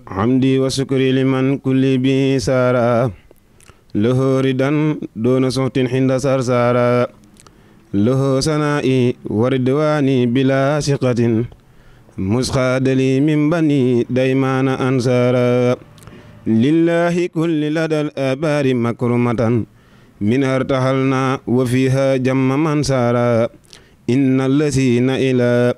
hamdi wa sukri liman kulli bi sara lahu ridan duna suhtin hinda sarsara lahu sana'i wa ridwani bila siqatin muskhadali min bani daymana ansara lillahi kulli ladal abari makrumatan min hartahalna wa fiha jamma man sara innal lasina ila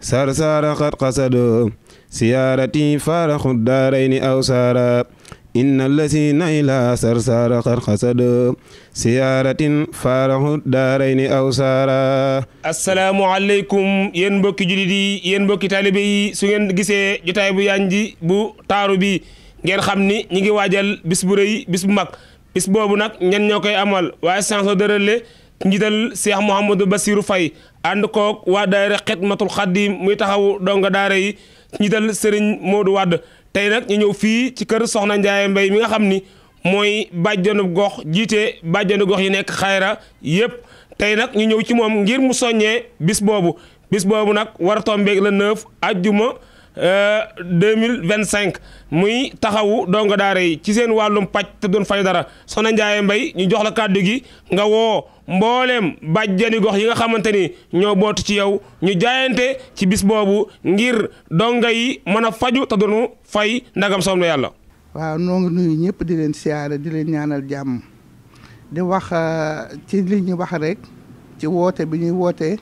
sarsara qad qasadu سيارتي فارخ الدارين أو سارا إن الذين إلى سرسار قد خسدوا سيارة فارخ الدارين أو سارا. asalaamaaleykum yéen mbokki jullit yi yéen mbokki taalibe yi su ngeen gisee jotaay bu yanji bu taaru bi ngeen xam ni ñi ngi waajal bis bu rëy bis bu mag bis boobu nag ñen ñoo koy amal waaye sanso dërële njiital Cheikh Mouhamadou Bassirou Faye ànd koog waa daayira Xidmatul Xaadim muy taxawu donga daara yi njiital Serigne Modou Wade tey nag ñu ñëw fii ci kër Soxna Ndiaye Mbaye mi nga xam ni mooy bàjjanu gox jiite bàjjanu gox yi nekk xayra yëpp tey nag ñu ñëw ci moom ngir mu soññee bis boobu nag war a tombeeg le 9 ajjuma 2025 muy taxawu donga daara yi ci seen wàllum pàcc te doon fay dara Soxna Ndiaye Mbaye ñu jox la kàddu gi nga woo mbooleem bàjjani gox yi nga xamante ni ñoo bootu ci yow ñu jaayante ci bis boobu ngir donga yi mën a faju te doonu fay ndagam soom na yàlla. waaw noo ngi nuyu ñëpp di leen siyaare di leen ñaanal jàmm di wax ci li ñu wax rek ci woote bi ñuy woote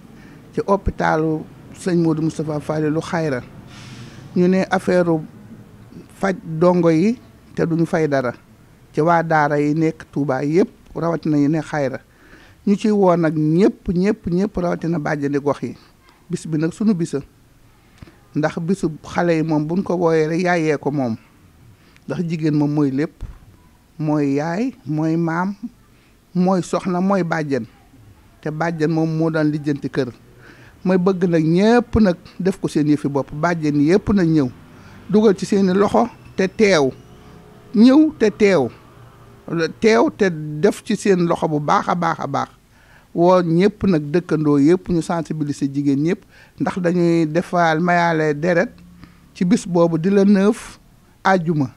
ci hôpitalu sëñ Modou Moustapha Fall lu xayra ñu ne affaire faj dongo yi te duñu fay dara ci waa daara yi nekk Touba yëpp rawatina yi ne xayra ñu ciy woo nag ñëpp rawatina bàjjandi gox yi bis bi nag sunu bisa ndax bisu xale yi moom buñ ko wooyee rek yaayee ko moom ndax jigéen moom mooy lépp mooy yaay mooy maam mooy soxna mooy bàjjen te bàjjen moom moo daan lijjanti kër mooy bëgg nag ñëpp nag def ko seen yëfi bopp bàjjen yëpp nag ñëw dugal ci seeni loxo te teew ñëw te teew te def ci seen loxo bu baax a baax woo ñëpp nag dëkkandoo yëpp ñu sensibiliser jigéen ñëpp ndax dañuy defaal mayaale deret ci bis boobu di la 9 àjjuma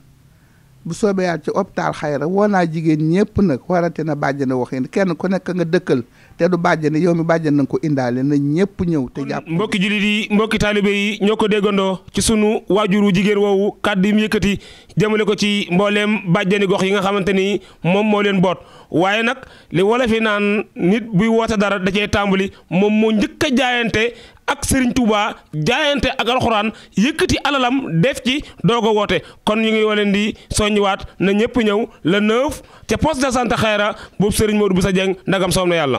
bu soobee yàlla ci hôpital xayra woo naa jigéen ñëpp nag warate na bàjjane wax yi kenn ku nekk nga dëkkal te du bàjjane yow mi bàjjane na nga ko indaale na ñëpp ñëw te jàpp mbokki jullit yi mbokki taalibe yi ñoo ko déggandoo ci sunu waajuru jigéen woowu kàddu yi mu yëkkati jëmale ko ci mbooleem bàjjani gox yi nga xamante ni moom moo leen boot waaye nag li wala fi naan nit buy woote dara da cee tàmbali moom moo njëkk a jaayante ak Serigne Touba jaayante ak alxuraan yëkkati alalam def ci doog a woote kon ñu ngi waleen di soññiwaat na ñëpp ñëw le 9 ca poste de santé xayra boobu Serigne Modou Boussa Dieng ndagam soom na yàlla.